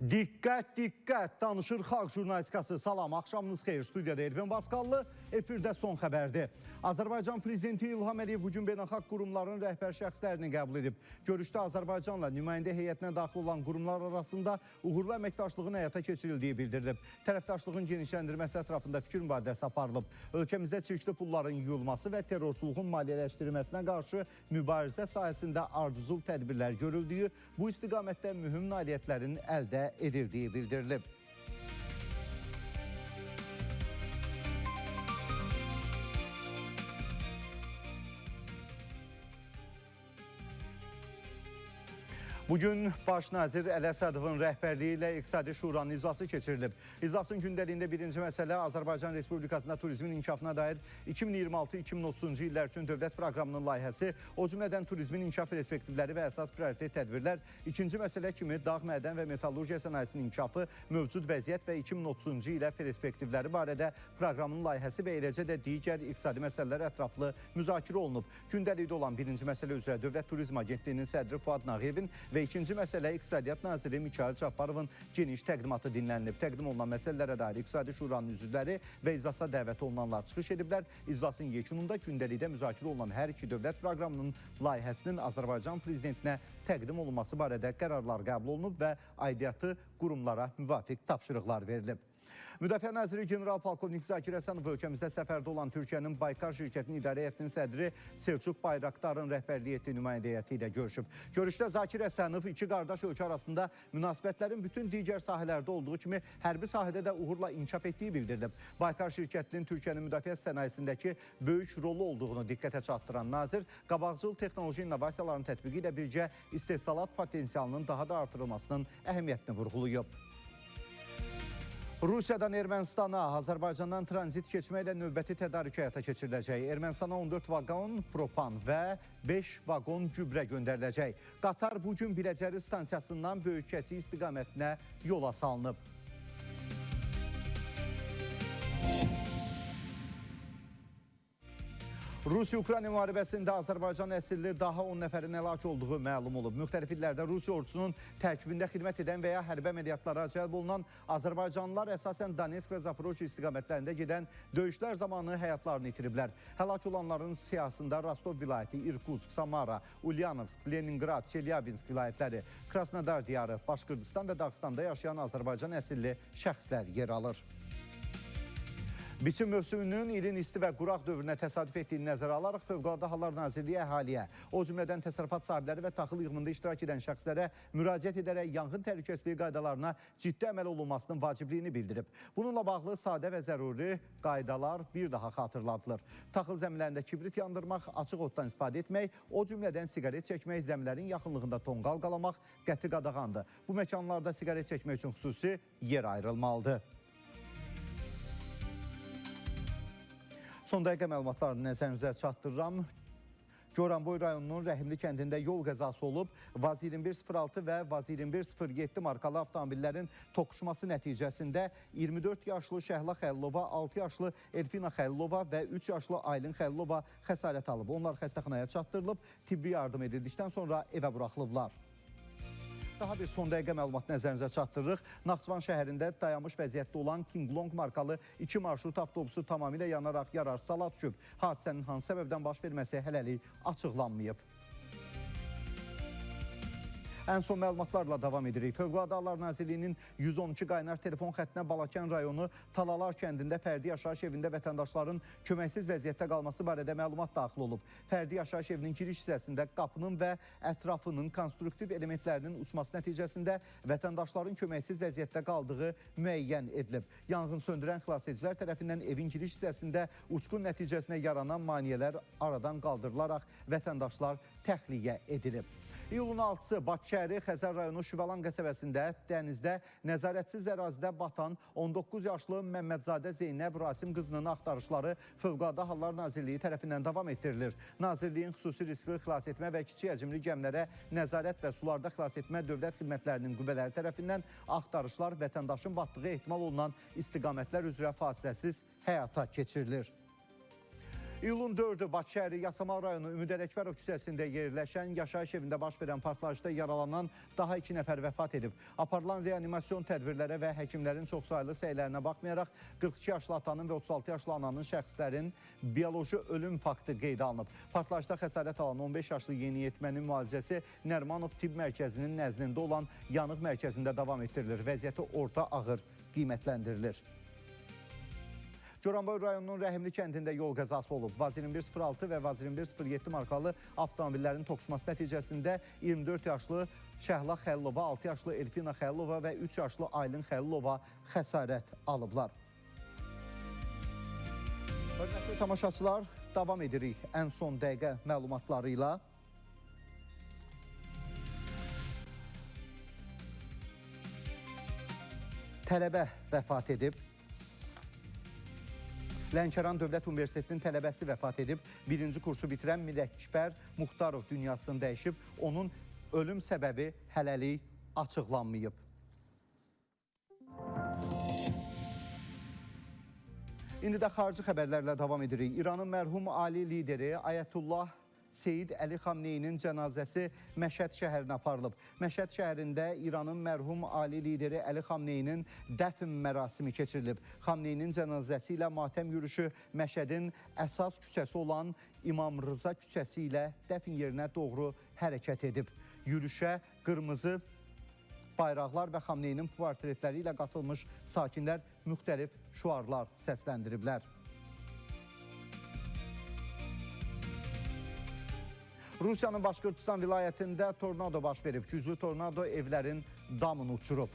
Diqqət, diqqət, danışır xalq jurnalistikası. Salam, axşamınız xeyir. Studiyada Ervin Baskallı, efirdə son xəbərdir. Azərbaycan Prezidenti İlham Əliyev bugün beynəlxalq qurumların rəhbər şəxslərini qəbul edib. Görüşdə Azərbaycanla nümayəndə heyətinə daxil olan qurumlar arasında uğurlu əməkdaşlığın həyata keçirildiyi bildirilib. Tərəfdaşlığın genişləndirilməsi ətrafında fikir mübadiləsi aparılıb. Ölkəmizdə çirkli pulların yuyulması və terrorçuluğun maliyyələşdirilməsinə qarşı mübarizə sahəsində ardıcıl tədbirlər görüldüyü, bu istiqamətdə mühüm nailiyyətlərin əldə edildiyi bildirilib. Bugün Baş Nazir Əli Əsədovun rəhbərliyi ilə İqtisadi Şuranın iclası keçirilib. İclasın gündəliyində birinci məsələ Azərbaycan Respublikasında turizmin inkişafına dair 2026-2030-cu illər üçün dövlət proqramının layihəsi, o cümlədən turizmin inkişaf perspektivləri və əsas prioritet tədbirlər, ikinci məsələ kimi dağ, mədən və metallurgiya sənayesinin inkişafı, mövcud vəziyyət və 2030-cu ilə perspektivləri barədə proqramın layihəsi və eləcə də digər iqtisadi məsələlər ətraflı müzakirə olunub. Gündəlikdə olan birinci məsələ üzrə Dövlət Turizm Agentliyinin sədri Fuad Nağıyevin və ikinci məsələ İqtisadiyyat Naziri Mikayıl Cabbarovun geniş təqdimatı dinlənilib. Təqdim olunan məsələlərə dair İqtisadi Şuranın üzvləri və iclasa dəvət olunanlar çıxış ediblər. İclasın yekununda gündəlikdə müzakirə olunan hər iki dövlət proqramının layihəsinin Azərbaycan Prezidentinə təqdim olunması barədə qərarlar qəbul olunub və aidiyyatı qurumlara müvafiq tapşırıqlar verilib. Müdafiə Naziri General-Polkovnik Zakir Həsənov ölkəmizdə səfərdə olan Türkiyənin Baykar şirkətinin idarə heyətinin sədri Selçuk Bayraktarın rəhbərliyi etdiyi nümayəndə heyəti ilə görüşüb. Görüşdə Zakir Həsənov iki qardaş ölkə arasında münasibətlərin bütün digər sahələrdə olduğu kimi hərbi sahədə də uğurla inkişaf etdiyi bildirilib. Baykar şirkətinin Türkiyənin müdafiə sənayesindəki böyük rolu olduğunu diqqətə çatdıran nazir, qabaqcıl texnoloji innovasiyaların tətbiqi ilə birgə istehsalat potensialının daha da artırılmasının əhəmiyyətini vurğulayıb. Rusiyadan Ermənistana, Azərbaycandan tranzit keçməklə növbəti tədarük həyata keçiriləcək. Ermənistana 14 vaqon propan və 5 vaqon gübrə göndəriləcək. Qatar bugün Biləcəri stansiyasından Böyükkəsik istiqamətinə yola salınıb. Rusiya-Ukrayna müharibəsində Azərbaycan əsilli daha 10 nəfərin həlak olduğu məlum olub. Müxtəlif illərdə Rusiya ordusunun tərkibində xidmət edən və ya hərbi əməliyyatlara cəlb olunan azərbaycanlılar əsasən Donetsk və Zaporojye istiqamətlərində gedən döyüşlər zamanı həyatlarını itiriblər. Həlak olanların siyahısında Rostov vilayəti, İrkutsk, Samara, Ulyanovsk, Leningrad, Çelyabinsk vilayətləri, Krasnodar diyarı, Başqırdistan və Dağıstanda yaşayan Azərbaycan əsilli şəxslər yer alır. Biçim mövsümünün ilin isti və quraq dövrünə təsadüf etdiyini nəzərə alaraq Fövqəladə Hallar Nazirliyi əhaliyə, o cümlədən təsərrüfat sahibləri və taxıl yığımında iştirak edən şəxslərə müraciət edərək yanğın təhlükəsizliyi qaydalarına ciddi əməl olunmasının vacibliyini bildirib. Bununla bağlı sadə və zəruri qaydalar bir daha xatırladılır. Taxıl zəmilərində kibrit yandırmaq, açıq oddan istifadə etmək, o cümlədən siqaret çəkmək, zəmilərin yaxınlığında tonqal qalamaq qəti qadağandır. Bu məkanlarda siqaret çəkmək üçün xüsusi yer ayrılmalıdır. Son dəqiqə məlumatlarını nəzərinizə çatdırıram. Goranboy rayonunun Rəhimli kəndində yol qəzası olub. Vaz 2106 və Vaz 2107 markalı avtomobillərin toqquşması nəticəsində 24 yaşlı Şəhla Xəlilova, 6 yaşlı Elfina Xəlilova və 3 yaşlı Aylin Xəlilova xəsarət alıb. Onlar xəstəxanaya çatdırılıb, tibbi yardım edildikdən sonra evə buraxılıblar. Daha bir son dəqiqə məlumat nəzərinizə çatdırırıq. Naxçıvan şəhərində dayanmış vəziyyətdə olan King Long markalı 2 marşrut avtobusu tamamilə yanaraq yararsız hala düşüb. Hadisənin hansı səbəbdən baş verməsi hələlik açıqlanmayıb. Ən son məlumatlarla davam edirik. Fövqəladə Hallar Nazirliyinin 112 qaynar telefon xəttinə Balakən rayonu Talalar kəndində fərdi yaşayış evində vətəndaşların köməksiz vəziyyətdə qalması barədə məlumat daxil olub. Fərdi yaşayış evinin giriş hissəsində qapının və ətrafının konstruktiv elementlərinin uçması nəticəsində vətəndaşların köməksiz vəziyyətdə qaldığı müəyyən edilib. Yanğın söndürən xilasedicilər tərəfindən evin giriş hissəsində uçqun nəticəsində yaranan maneələr aradan qaldırılaraq vətəndaşlar təxliyə edilib. İyulun 6-sı Bakı şəhəri Xəzər rayonu Şüvalan qəsəbəsində dənizdə nəzarətsiz ərazidə batan 19 yaşlı Məmmədzadə Zeynəb Rasim qızının axtarışları Fövqəladə Hallar Nazirliyi tərəfindən davam etdirilir. Nazirliyin xüsusi riskli xilasetmə və kiçik həcmli gəmilərə nəzarət və sularda xilasetmə dövlət xidmətlərinin qüvvələri tərəfindən axtarışlar vətəndaşın batdığı ehtimal olunan istiqamətlər üzrə fasiləsiz həyata keçirilir. İyulun 4-ü Bakı şəhəri Yasamal rayonu Ümid Ələkbərov küçəsində yerləşən yaşayış evində baş verən partlayışda yaralanan daha 2 nəfər vəfat edib. Aparılan reanimasyon tədbirlərə və həkimlərin çoxsaylı səylərinə baxmayaraq 42 yaşlı atanın və 36 yaşlı ananın şəxslərin bioloji ölüm faktı qeydə alınıb. Partlayışda xəsarət alan 15 yaşlı yeniyetmənin müalicəsi Nərmanov Tibb Mərkəzinin nəzdində olan yanıq mərkəzində davam etdirilir. Vəziyyəti orta ağır qiymətləndirilir. Goranboy rayonunun Rəhimli kəndində yol qəzası olub. Vaz 2106 və Vaz 2107 markalı avtomobillərin toqquşması nəticəsində 24 yaşlı Şəhla Xəlilova, 6 yaşlı Elfina Xəlilova və 3 yaşlı Aylin Xəlilova xəsarət alıblar. Hörmətli tamaşaçılar, davam edirik ən son dəqiqə məlumatları ilə. Tələbə vəfat edib. Lənkəran Dövlət Universitetinin tələbəsi vəfat edib. Birinci kursu bitirən Mirəkbər Muxtarov dünyasını dəyişib. Onun ölüm səbəbi hələlik açıqlanmayıb. İndi də xarici xəbərlərlə davam edirik. İranın mərhum ali lideri Ayətullah Seyid Əli Xamneyinin cənazəsi Məşəd şəhərinə aparılıb. Məşəd şəhərində İranın mərhum ali lideri Əli Xamneyinin dəfn mərasimi keçirilib. Xamneyinin cənazəsi ilə matəm yürüyüşü Məşədin əsas küçəsi olan İmam Rıza küçəsi ilə dəfn yerinə doğru hərəkət edib. Yürüyüşə qırmızı bayraqlar və Xamneyinin portretləri ilə qatılmış sakinlər müxtəlif şüarlar səsləndiriblər. Rusiyanın Başqırtistan vilayətində tornado baş verib. Güclü tornado evlərin damını uçurub.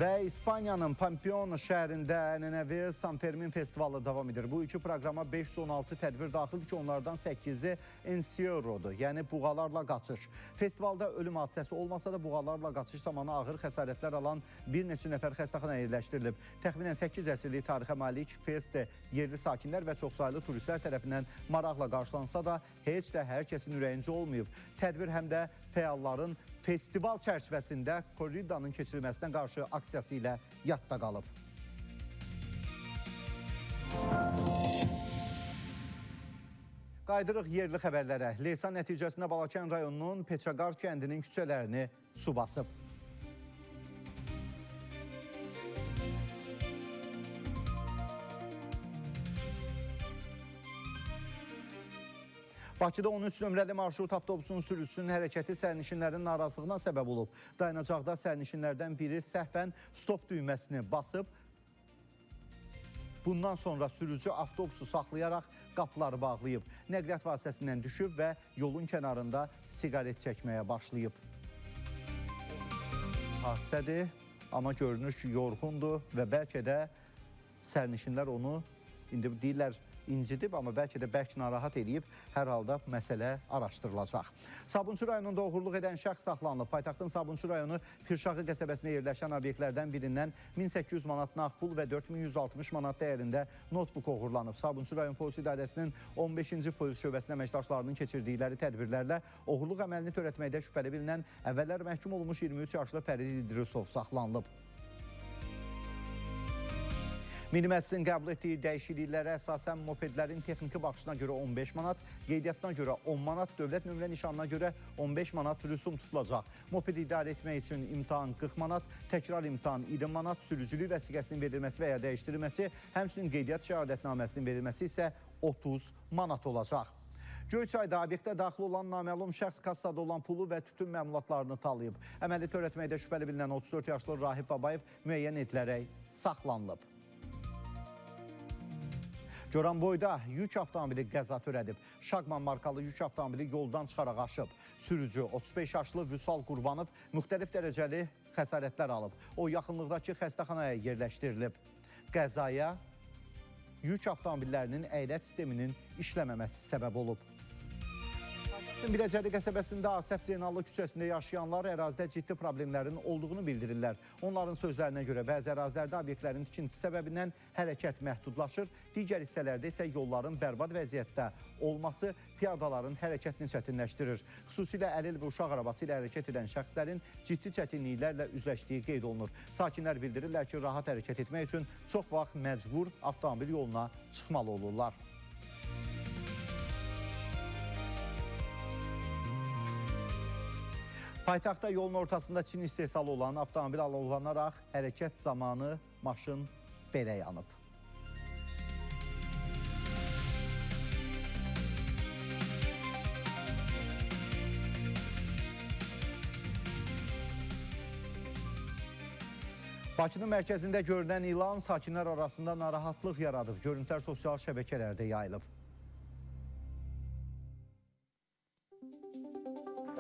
Və İspaniyanın Pamplona şəhərində ənənəvi San Fermin festivalı davam edir. Bu iki proqrama 516 tədbir daxildir ki, onlardan 8-i Encierro'dur, yəni buğalarla qaçış. Festivalda ölüm hadisəsi olmasa da buğalarla qaçış zamanı ağır xəsarətlər alan bir neçə nəfər xəstəxanaya yerləşdirilib. Təxminən 8 əsrlik tarixə malik fest yerli sakinlər və çoxsaylı turistlər tərəfindən maraqla qarşılansa da heç də hər kəsin ürəyincə olmayıb. Tədbir həm də fəalların festival çərçivəsində korridanın keçirilməsinə qarşı aksiyası ilə yadda qalıb. Qayıdırıq yerli xəbərlərə. Leysan nəticəsində Balakən rayonunun Peçaqar kəndinin küçələrini su basıb. Bakıda 13 nömrəli marşrut avtobusunun sürücüsünün hərəkəti sərnişinlərin narazılığına səbəb olub. Dayanacaqda sərnişinlərdən biri səhvən stop düyməsini basıb. Bundan sonra sürücü avtobusu saxlayaraq qapıları bağlayıb. Nəqliyyat vasitəsindən düşüb və yolun kənarında siqaret çəkməyə başlayıb. Hadisədir, amma görünür ki, yorğundur və bəlkə də sərnişinlər onu, indi deyirlər, incidib, amma bəlkə də bərk narahat eləyib. Hər halda məsələ araşdırılacaq. Sabunçu rayonunda oğurluq edən şəxs saxlanılıb. Paytaxtın Sabunçu rayonu Pirşağı qəsəbəsində yerləşən obyektlərdən birindən 1800 manat nağd pul və 4160 manat dəyərində notebook oğurlanıb. Sabunçu rayon polis idarəsinin 15-ci polis şöbəsinin əməkdaşlarının keçirdikləri tədbirlərlə oğurluq əməlini törətməkdə şübhəli bilinən əvvəllər məhkum olmuş 23 yaşlı Fərid İdrisov saxlanılıb. Milli Məclisin qəbul etdiyi dəyişikliklərə əsasən mopedlərin texniki baxışına görə 15 manat, qeydiyyatına görə 10 manat, dövlət nömrə nişanına görə 15 manat rüsum tutulacaq. Moped idarə etmək üçün imtahan 40 manat, təkrar imtahan 20 manat, sürücülük vəsiqəsinin verilməsi və ya dəyişdirilməsi, həmçinin qeydiyyat şəhadətnaməsinin verilməsi isə 30 manat olacaq. Göyçayda obyektə daxil olan naməlum şəxs kassada olan pulu və tütün məmulatlarını talayıb. Əməli törətməkdə şübhəli bilinən 34 yaşlı Rahib Babayev müəyyən edilərək saxlanılıb. Goranboyda yük avtomobili qəza törədib. Şaqman markalı yük avtomobili yoldan çıxaraq aşıb. Sürücü 35 yaşlı Vüsal Qurbanov müxtəlif dərəcəli xəsarətlər alıb. O, yaxınlıqdakı xəstəxanaya yerləşdirilib. Qəzaya yük avtomobillərinin əylət sisteminin işləməməsi səbəb olub. Biləcəri qəsəbəsində Asəf Zeynallı küçəsində yaşayanlar ərazidə ciddi problemlərin olduğunu bildirirlər. Onların sözlərinə görə bəzi ərazilərdə obyektlərin tikintisi səbəbindən hərəkət məhdudlaşır, digər hissələrdə isə yolların bərbad vəziyyətdə olması piyadaların hərəkətini çətinləşdirir. Xüsusilə əlil və uşaq arabası ilə hərəkət edən şəxslərin ciddi çətinliklərlə üzləşdiyi qeyd olunur. Sakinlər bildirirlər ki, rahat hərəkət etmək üçün çox vaxt məcbur avtomobil yoluna çıxmalı olurlar. Paytaxtda yolun ortasında Çin istehsalı olan avtomobil alovlanaraq hərəkət zamanı maşın belə yanıb. Bakının mərkəzində görünən ilan sakinlər arasında narahatlıq yaradıb. Görüntülər sosial şəbəkələrdə yayılıb.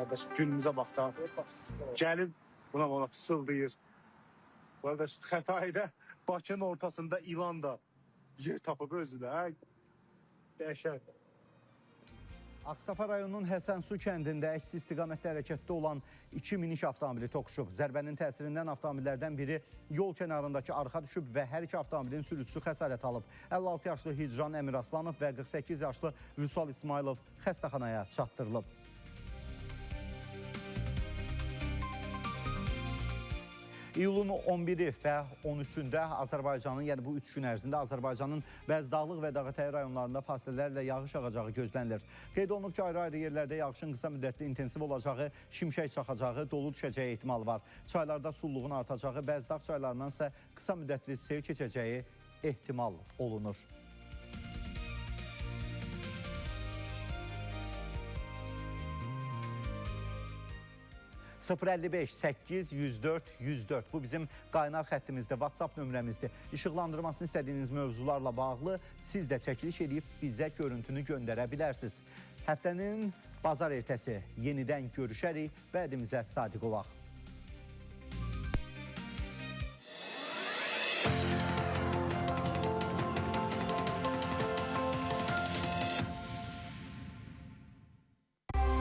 Qardaş, günümüzə bax da. Gəlib buna bana fısıldayır. Qardaş, Xətayidə Bakının ortasında ilan da yer tapıb özünə. Hə? Dəhşət. Ağstafa rayonunun Həsənsu kəndində əks istiqamətdə hərəkətdə olan iki minik avtomobili toqquşub. Zərbənin təsirindən avtomobillərdən biri yol kənarındakı arxa düşüb və hər iki avtomobilin sürücüsü xəsarət alıb. 56 yaşlı Hicran Əmiraslanov və 48 yaşlı Vüsal İsmailov xəstəxanaya çatdırılıb. İyulun 11-i və 13-ündə Azərbaycanın, yəni bu 3 gün ərzində Azərbaycanın bəzi dağlıq və dağətəyi rayonlarında fasilələrlə yağış yağacağı gözlənilir. Qeyd olunub ki, ayrı-ayrı yerlərdə yağışın qısa müddətli intensiv olacağı, şimşək çaxacağı, dolu düşəcəyi ehtimalı var. Çaylarda sulluğun artacağı, bəzi dağ çaylarından isə qısa müddətli sel keçəcəyi ehtimal olunur. 055 8 104 104. Bu bizim qaynar xəttimizdə, WhatsApp nömrəmizdir. İşıqlandırmasını istədiyiniz mövzularla bağlı siz də çəkiliş edib bizə görüntünü göndərə bilərsiniz. Həftənin bazar ertəsi yenidən görüşərik. Vədimizə sadiq olaq.